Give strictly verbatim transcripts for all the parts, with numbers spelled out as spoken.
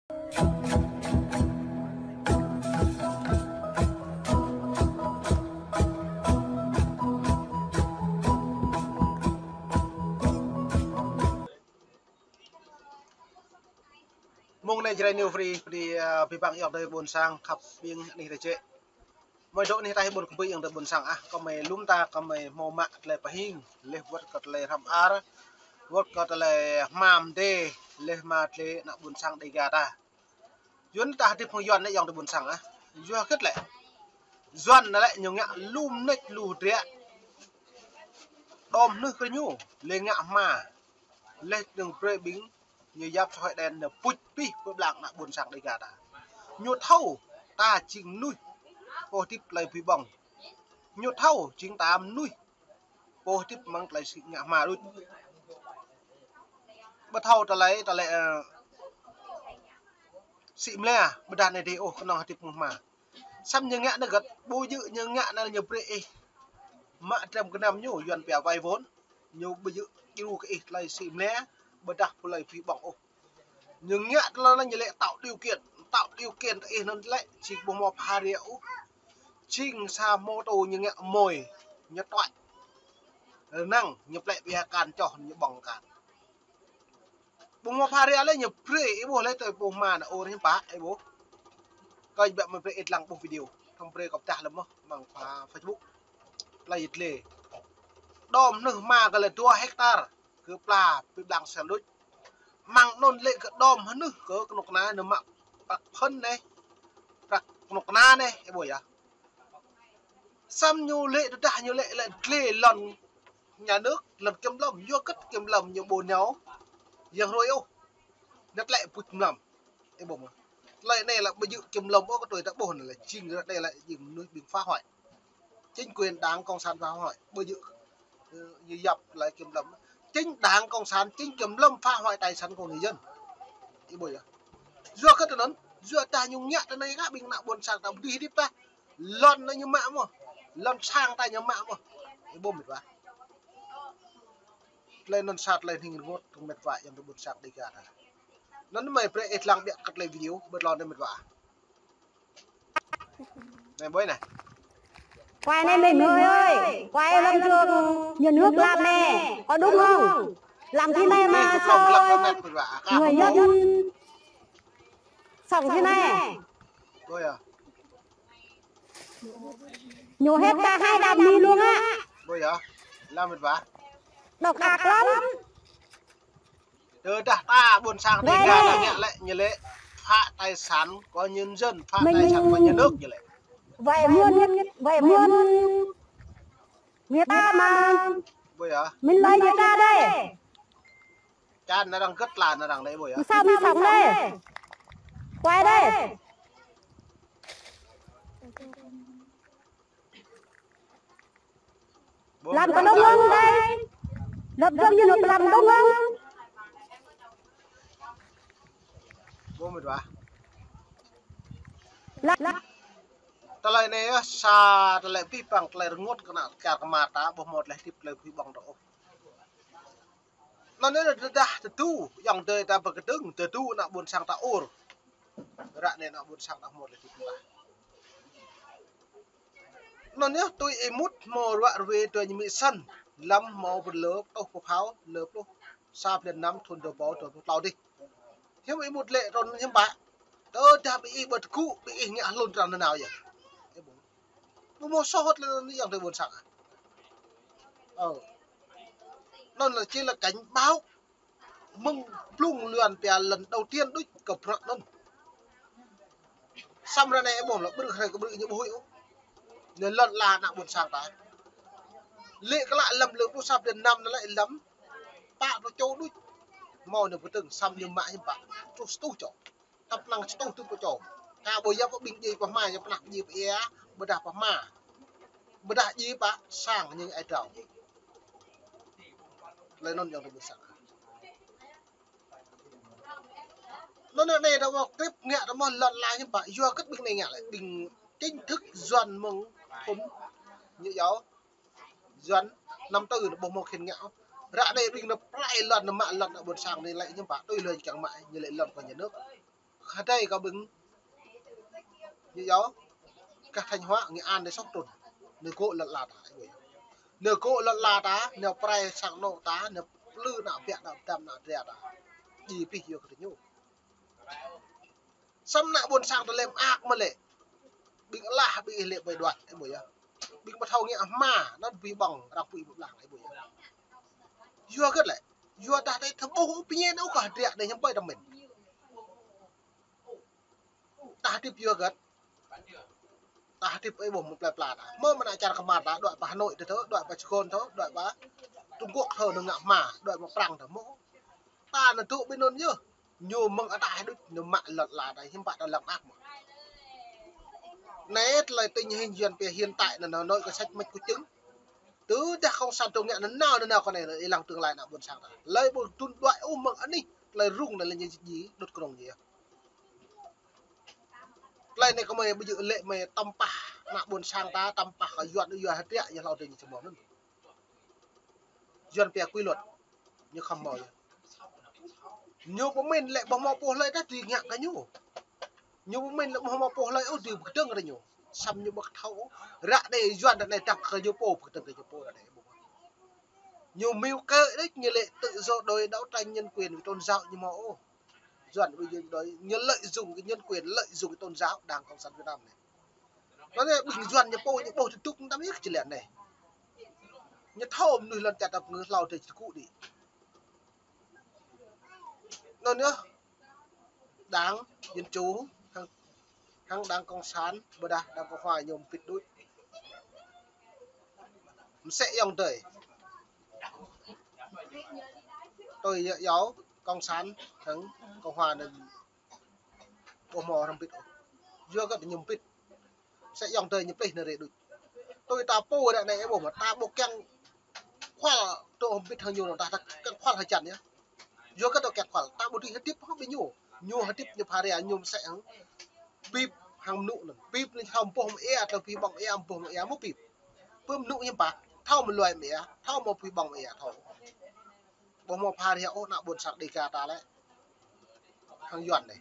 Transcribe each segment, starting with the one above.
Mông anai Jrai New Free, pơđĭ, ơ, abih bang ayŏng adơi ƀôn sang khăp ƀing anih ta jĕ. Mơi dŏ anih ta ƀôn kơbơi ayŏng adơi ƀôn sang ah, kơmơi lŏm ta, kơmơi hmâo mă tơlơi pơhing, laih wơ̆t kơ tơlơi hrăm ar, wơ̆t kơ tơlơi hmam dê, laih mă tơlơi ană ƀôn sang Dega ta. Yuan ta hơdip hăng Yuan anai ayŏng adơi ƀôn sang ah. Yua hơget lĕ? Yuan anai lĕ ñu ngă lu mơneč lu hơdră. Đom hnưh kơ ñu, laih ngă hma. Laih dơ̆ng brơi ƀing ñu yap xã hội đen ñu puč pih pơblang ană ƀôn sang Dega ta. Ñu thâo ta jing mơnuih pô hơdip tơlơi bui ƀong. Ñu thâo jing ta mơnuih pô hơdip mơ̆ng tơlơi sĭ ngă hma đôč. Ƀu thâo tơlơi, tơlơi, ơ, sĭ mơlia, ƀôdah anai dih ôh kơnơ̆ng hơdip mơ̆ng hma. Samơ̆ ñu ngă anai hơget, ƀu djơ̆ ñu ngă anai ñu brơi ih mă trăm gơnam ñu, Yuan pia vay vốn. Ñu ƀu djơ̆ djru kơ ih tơlơi sĭ mơlia, ƀôdah tơlơi bui ƀong ôh. Ñu ngă tơlơi anai ñu lĕ tạo điều kiện, tạo điều kiện kơ ih anŭn lĕ, jing ƀu hmâo pha ria ôh. Jing sa mô tô ñu ngă môi, ñu tuač. Rơnăng, ñu plĕ ƀiă akan čoh, ñu ƀơ̆ng akan. Ƀu hmâo pha ria lĕ ñu brơi, ih ƀuh lĕ tơlơi ƀuh hma anai ur hiư̆m pă, ih ƀuh. Kơ ƀĕ mơi brơi ih lăng ƀuh video, thâo brơi kơ pơdah lơ̆m mơ̆n, mơ̆ng pha Facebook. Tơlơi yit lĕ. Đom hnưh hma kơ lĕ dua hectar, kơ pla, pơblang sen đôč. Mơ̆ng anŭn lĕ kơ đom hnưh kơ kơnuk kơna ñu mă prăk phŭn anai, prăk kơnuk kơna anai, ih ƀuh yơh. Samơ̆ ñu lĕ tơdah ñu lĕ, lĕ dlê lŏn nhà nước, lŏn kiểm lâm, yua hơget kiểm lâm ñu ƀu nao yang hrơi ôh. Ñu tlĕ puč mlam. Ih ƀuh mơ̆n. Tơlơi anai lĕ ƀu djơ̆ kiểm lâm ôh, kơ tui ta ƀuh anai lĕ jing, anai lĕ jing mơnuih ƀing phá hoại. Chính quyền Đảng Cộng sản phá hoại, ƀu djơ̆, ơ, ñu yap tơlơi kiểm lâm. Chính Đảng Cộng sản, chính kiểm lâm phá hoại tài sản của người dân. Ih ƀuh yơh. Yua hơget anŭn, yua ta ñu ngă tơ anai kah ƀing ană ƀôn sang ta ƀu dưi hơdip tah. Lŏn anai ñu mă mơ̆n. Lŏn sang ta ñu mă mơ̆n. Ih ƀuh mĕt wa. Tơlơi anŭn sa tơlơi hning rơngot kơ mĕt wa ayŏng adơi ƀôn sang Dega ta. Anŭn mơi brơi ih lăng ƀiă kơ tơlơi video, ƀơi lŏn anai mĕt wa. Anai ƀơi anai. Quay anai mình ơi ơi, quay lắm trường nhà nước làm nè, có đúng không? Làm thế này mà sao người dân sống thế này? Ƀơi à? Nhổ hết cả hai đàn mì luôn á. Ƀơi à? Làm mệt vả. Độc ác lắm. Tơdah ta ƀôn sang Dega ta ngă lĕ, ñu lĕ phá tài sản của nhân dân, phá tài sản của nhà nước ñu lĕ. Vậy muốn, vậy muốn người ta mà. Ƀơi à? Mình lấy người ta đây. Čan anai arăng gĕt la anai arăng lĕ ƀơi à? Sao mình sống đây? Quay đây. Làm có đúng không đây? Lập trường như luật làm đúng không? Ƀơi mĕt wa. Là, là. Tơlơi anai yơh, sa tơlơi abih bang tơlơi rơngot kơ ană čar kơmar ta, ƀu hmâo tơlơi hơdip tơlơi bơbĭ ƀơ̆ng ôh. Anŭn yơh tơdah tơdu, ayŏng adơi ta pơkơdơ̆ng, tơdu ană ƀôn sang ta ur. Ră anai ană ƀôn sang ta hmâo tơlơi hơdip mơ̆n. Anŭn yơh tui ih mŭt hmâo ruă rơwe tui ñu mĭ săn, lăm hmâo pơlơ tuh pơphao, lơ pluh sa blan năm thun dua rơbâo dua pluh klâo dih. Hiư̆m ih mŭt lĕ trŭn hiư̆m pă. Tơdah ƀing ih ƀu tơgŭ, ƀing ih ngă hlŭn tran nanao yơh. Ƀu hmâo soh hơt lĕ anŭn ayŏng adơi ƀôn sang. Ơ. Anŭn lĕ chỉ là cảnh báo mơ̆ng blung lŏn pia lần đầu tiên đôč kơ bruă anŭn. Samơ̆ ră anai ƀuh lĕ ƀrư̆ hrơi kơ ƀrư̆ ñu ƀu huĭ ôh. Anai lŏn ala ană ƀôn sang ta. Lĕ kơ lă lăm lơ pluh sa blan năm anai lĕ lăm pă pluh čô đôč. Hmâo anai pơtơ̆ng samơ̆ ñu mă hiư̆m pă. Truh sa êtuh čô. Tăp năng sa êtuh tŭ pơ čô. Kơ ƀu yap pơ ƀing djai pơ hma, yap pơ ană djai pơ ia, ƀôdah pơ hma. Ƀôdah djai pơ sang ñu ai drao. Tơlơi anŭn ayŏng adơi ƀôn sang. Anŭn anai ta ƀuh clip ngă ta mơ̆ lŏn ala hiư̆m pă, yua hơget ƀing anai ngă lĕ, ƀing chính thức Yuan mơ̆ng thŭn ñu yua Yuan năm tư anai ƀu hmâo khĭn ngă. Ră anai ƀing anai plơi lŏn anai mă lŏn ană ƀôn sang anai lĕ hiư̆m pă, tui lui kiăng mă, ñu lĕ lŏn kơ nhà nước. Hơdai kơ ƀing ñu yơh, gah Thanh Hóa, Nghệ An anai sŏk trŭn. Ñu gô̆ lŏn ala ta, ih ƀuh yơh. Ñu gô̆ lŏn ala ta, ñu prai sang anŏ ta, ñu plư ană ƀiă, ană dam, ană dra ta. Djai abih yua kơ ñu. Samơ̆ ană ƀôn sang ta lĕ mơak mơ̆ lĕ. Ƀing alah, ƀing ih lĕ ƀai đuaĭ, ih ƀuh yơh. Ƀing pơthâo ngă hma, anŭn ƀing ƀơ̆ng, arăng pui ƀu blang, ih ƀuh yơh. Yua hơget lĕ? Yua dah tơlơi thâo ƀuh ƀing ñu kơ hơdră anai hiư̆m pă tơmen. Ta hơdip yua hơget? Ta hơdip ih ƀuh mơ̆ plơi pla ta. Mơ̆ mơnă čar kơmar ta, đuaĭ pơ Hà Nội ta thâo, đuaĭ pơ Sài Gòn thâo, đuaĭ pơ Trung Quốc thâo, ñu ngă hma, đuaĭ pơ Prăng thâo mơ̆. Ta anŭn tŭ ƀing anŭn yơh. Ñu mơ̆ng ataih đôč, ñu mă lŏn ala ta, hiư̆m pă ta lăng mơak mơ̆. Anai tơlơi tình hình Yuan pia hiện tại anŭn, anŭn, anŭn kơ sách mách của chứng. Tơdah Cộng sản tŭ ngă anŭn nao, anŭn nao kơ anai, ih lăng tương lai ană ƀôn sang ta. Lơi ƀu tŭ đuaĭ ôh mơ̆ng anih, tơlơi rŭng anŭn lĕ ñu djai đôč kơnơ̆ng ñu yơh. Tơlơi anai kơ mơi ƀu djơ̆ lĕ mơi tăm pah ană ƀôn sang ta, tăm pah kơ Yuan, Yuan hơdră, Yuan hlâo dêh ñu čơmơ̆ anŭn. Yuan pia quy luật. Ñu khŏm hmâo yơh. Ñu pơmĭn lĕ ƀu hmâo pô hlơi ta dưi ngă kơ ñu. Ñu pơmĭn lĕ ƀu hmâo pô hlơi ôh dưi pơkơdơ̆ng kơ ñu. Samơ̆ ñu ƀu thâo ôh. Ră anai Yuan ră anai dăng kơ ñu pô pơkơdơ̆ng kơ ñu pô ră anai. Ñu mĭn kơ đôč ñu lĕ tự do đòi đấu tranh nhân quyền vì tôn giáo ñu hmâo ôh. Yuan ƀu dưi đòi, ñu lợi dụng cái nhân quyền, lợi dụng cái tôn giáo Đảng Cộng sản Việt Nam anai. Anŭn anai ƀing Yuan ñu pô ñu ƀuh tơdŭk tăm yơh kơ čơlĕ anai. Ñu thâo mơnuih lŏn čar ta pơngư hlâo dêh čơkŭ đĭ. Anŭn yơh, Đảng Dân Chủ hăng, hăng Đảng Cộng sản, ƀôdah Đảng Cộng Hòa ñu pĭt đôč. Mơsĕ ayŏng adơi. Tui yơh, yơh, Cộng sản hăng Cộng Hòa anŭn ƀu hmâo hrŏm pĭt ôh. Yua kơ ñu pĭt. Mơsĕ ayŏng adơi ñu plih anai rai đôč. Tui ta pô ră anai ƀuh mơ̆ ta ƀu kiăng khual tŭ hrŏm pĭt hăng ñu anŭn, ta, ta kiăng khual hơjăn yơh. Yua kơ ta kiăng khual, ta ƀu dưi hơdip hăng ƀing ñu. Ñu hơdip ñu phara, ñu mơsĕ hăng bip hăng mơnŭ anŭn. Bip anŭn thâo ƀuh mơ̆ ia, tơlơi pui ƀơ̆ng ia, ƀuh mơ̆ ia, mơ̆ bip. Pơ mơnŭ hiư̆m pă, thâo mơ̆ luai mơ̆ ia, thâo mơ̆ pui ƀơ̆ng mơ̆ ia, thâo. Ƀu hmâo phara ôh ană ƀôn sang Đêga ta lĕ. Hăng Yuan anai.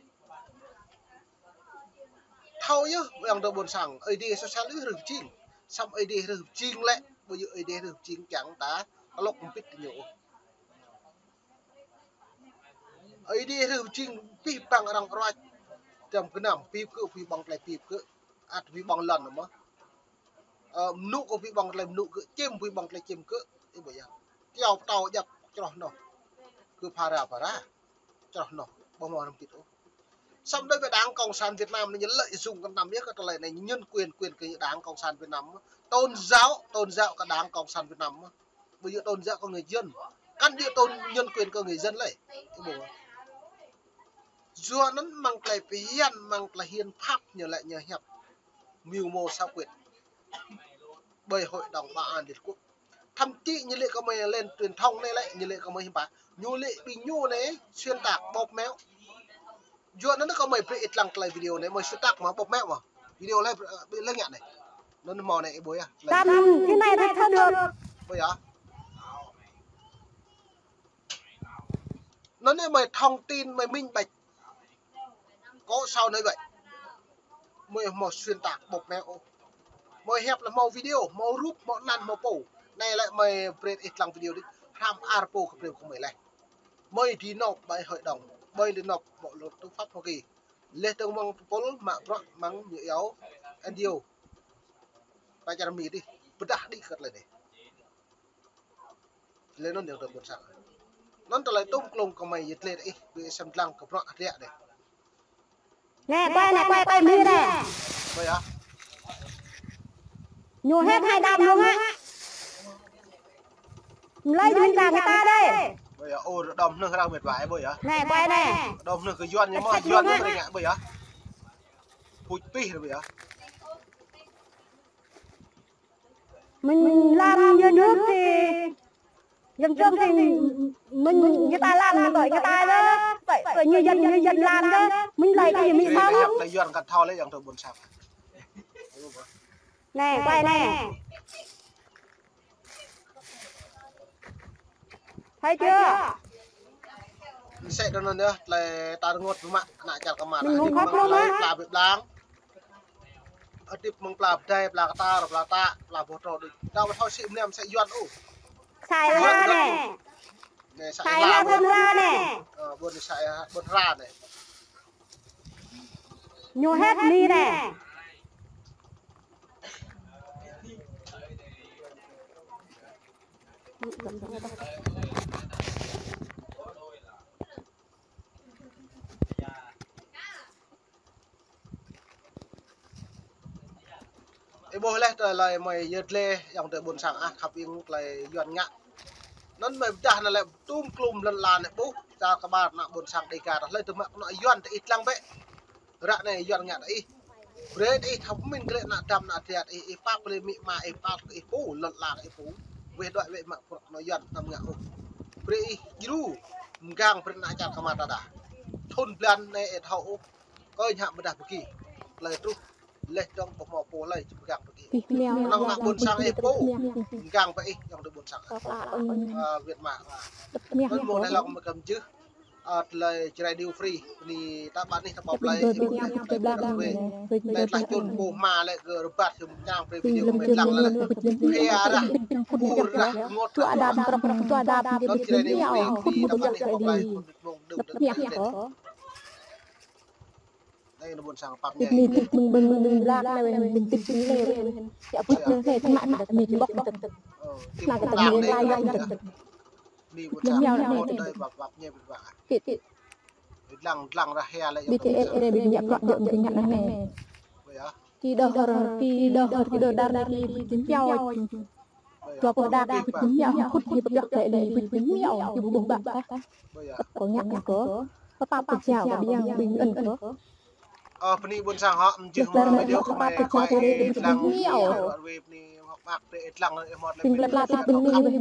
Thâo yơh, ƀing ta ƀôn sang, Ơi Adai sô sel ih rơh pơjing. Samơ̆ Ơi Adai rơh pơjing lĕ, ƀu djơ̆ Ơi Adai rơh pơjing kiăng ta, alŏk ƀĭt ñu ôh. Ơi Adai rơh pơjing abih bang arăng ruăt. Tơm gơnam, bip kơ, pui ƀơ̆ng tơlơi bip kơ. Ăt pui ƀơ̆ng lŏn mơ̆. Ơ, mơnŭ kơ pui ƀơ̆ng tơlơi mơnŭ kơ, čim pui ƀơ̆ng tơlơi čim kơ, ih ƀuh yơh. Kyâo pơtâo djăp čroh noh. Kơ phara phara. Čroh noh, ƀu hmâo hrŏm pĭt ôh. Samơ̆ đối với Đảng Cộng sản Việt Nam anai ñu lợi dụng kơ tăm yơh kơ tơlơi anai nhân quyền, quyền kơ Đảng Cộng sản Việt Nam. Tôn giáo, tôn giáo kơ Đảng Cộng sản Việt Nam. Ƀu djơ̆ tôn giáo kơ người dân. Kăn djơ̆ tôn nhân quyền kơ người dân lơi. Ih ƀuh. Yua anŭn mơ̆ng tơlơi phiăn, mơ̆ng tơlơi hiến pháp ñu lĕ ñu hiăp mưu mô xảo quyệt bởi Hội đồng Bảo an Liên Quốc. Thậm chí ñu lĕ kơ mơi lên truyền thông anai lĕ, ñu lĕ kơ mơi hiư̆m pă. Ñu lĕ ƀing ñu anai xuyên tạc bóp méo. Yua anŭn kơ mơi brơi ih lăng tơlơi video anai, mơi xuyên tạc mơ̆ bóp méo mơ̆. Video lĕ, ơ, ƀu lĕ ngă anai. Anŭn hmâo anai ih ƀuh yơh. Tăm, cái này là thất được. Ƀuh yơh. Anŭn anai mơi thông tin, mơi minh bạch. Có sao nói vậy. Mơi hmâo xuyên tạc bóp méo ôh. Mơi hiăp lĕ hmâo video, hmâo rup, hmâo anăn, hmâo pô. Anai lĕ mơi brơi ih lăng video đôč. Hrăm ar pô kơ brơi kơ mơi leh. Mơi đi nộp ƀơi hội đồng, mơi đi nộp bộ luật tư pháp Hoa Kỳ. Leh tơ̆ng mơ̆ng pơpul mă bruă mơ̆ng ñu iâu N G O. Pơ čar Mi dih, pơdah đĭ kơ tơlơi anai. Lĕ anŭn ayŏng adơi ƀôn sang. Anŭn tơlơi tŭm klông kơ mơi yơh tơlơi ih, ƀu ih sem lăng kơ bruă hơdră anai. Anai, quay anai, quay, quay Mi anai. Ƀuh yơh. Ñu hĕt hai đam ñu ngă. Mlơi ñu hĕt lăng kơ ta đơi. Ƀuh yơh, ô, đom hnưh răng mĕt wa, ƀuh yơh. Anai, quay anai. Đom hnưh kơ Yuan ñu mơ̆, Yuan ñu mơ̆ ngă, ƀuh yơh. Pŭč pih, ƀuh yơh. Mình làm nhà nước thì dân dân thì mình, người ta làm mình đòi người ta đó, vậy, vậy người dân, người dân làm đó, mình lấy cái gì mình sống. Lĕ Yuan kăn thâo lĕ ayŏng adơi ƀôn sang. Này, quay này. Thấy chưa? Mơsĕ tơ anŭn yơh, tơlơi ta rơngot biă mă, ană čar kơmar. Hơdip mơ̆ng tơlơi pla ƀĕ blang. Hơdip mơ̆ng pla pơdai, pla kơtar, pla tă, pla boh trô đôč. Đa wơ̆t thâo sĭ mơnam mơsĕ Yuan ôh. Sai la nê. Nê, sai la. Sai la ƀôn la nê. Ơ, ƀôn sai, ƀôn hra nê. Ñu hĕt mi nê. Ih ƀuh laih tơlơi mơi yơh dleh, ayŏng adơi ƀôn sang ah, khăp ing tơlơi Yuan ngă. Anŭn mơi pơdah anŭn lĕ tum klum lŏn la anai ƀuh, čar kơmar ană ƀôn sang Dêga ta hlơi tơma kơnuk Yuan ta ih lăng bĕ. Ră anai Yuan ngă ta ih. Brơi ta ih thâo pơmĭn glaĭ ană dăm ană triat ih, ih pap brơi amĭ ama ih, pap ih pô, lŏn la ih pô. Weh đuaĭ weh mă kơnuk Yuan tơma ngă ôh. Brơi ih djru, mơgang brơi ană čar kơmar ta đa. Thun blan anai ih thâo ôh. Kơ ñu hă ƀơdah pơgi. Tơlơi truh. Laih dơ̆ng ƀu hmâo pô hlơi či pơgang pơgi. Kơnơ̆ng ană ƀôn sang ih pô. Mơgang pơ ih, ayŏng adơi ƀôn sang. Ơ, wơ̆t mă. Anŭn mơ̆ng anai lŏng mơkăm jưh. Ơ, tơlơi Jrai News Free. Bơni ta ƀă anih ta ƀă plơi. Ih ƀuh anai tơlơi ƀơdah weh. Tơlơi tlaih čun pô hma lĕ kơ rơbat hơm čang brơi video kơ mơi lăng lăng. Hia rah. Ur rah. Ngot rah. Anŭn Jrai News Free. Bơni ta ƀă anih ta ƀă plơi. Mơ̆ng đưm đưm. Anai ană ƀôn sang pap ñai. Ƀing ƀing ƀing ƀing ƀing blak anai weh, ƀing tĭp ƀing lĕ weh. Yă pŭt anai lĕ tơnă mă đăt mi čơbŏk tơt. Ơ, tĭp ƀing blak anai weh. Anai ƀôn sang pap ñai ƀing blak. Kĭ kĭ. Dlăng dlăng rah hia lĕ. Ƀing tơ ĕp ĕp ƀing ñăp lŏk dŏ ƀing ñăp anai. Či đôh hơr, či đôh hơr, či đôh dar anai kơ ƀing pioh. Dua pô đa kơ ƀing pioh, khŭt kơ ƀing pioh lĕ lĕ ƀing pioh, kơ ƀuh ƀuh ƀă tah. Kơ ngă kơ. Pơpap pơjao kơ ƀing ƀing ơn kơ. Ơ, bơni ƀôn sang hŏ, mjưh mă video kơ mơi, kơ ih lăng, ih ruă ruai bơni hŏk mơak brơi ih lăng, ih mơ̆t lĕ ƀing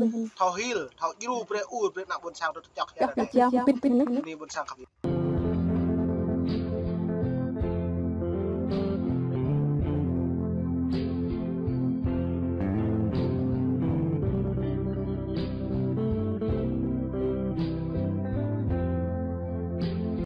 ih thâo hil, thâo djru brơi ur brơi ană ƀôn sang tơčŏk hia. Bơni ƀôn sang khăp.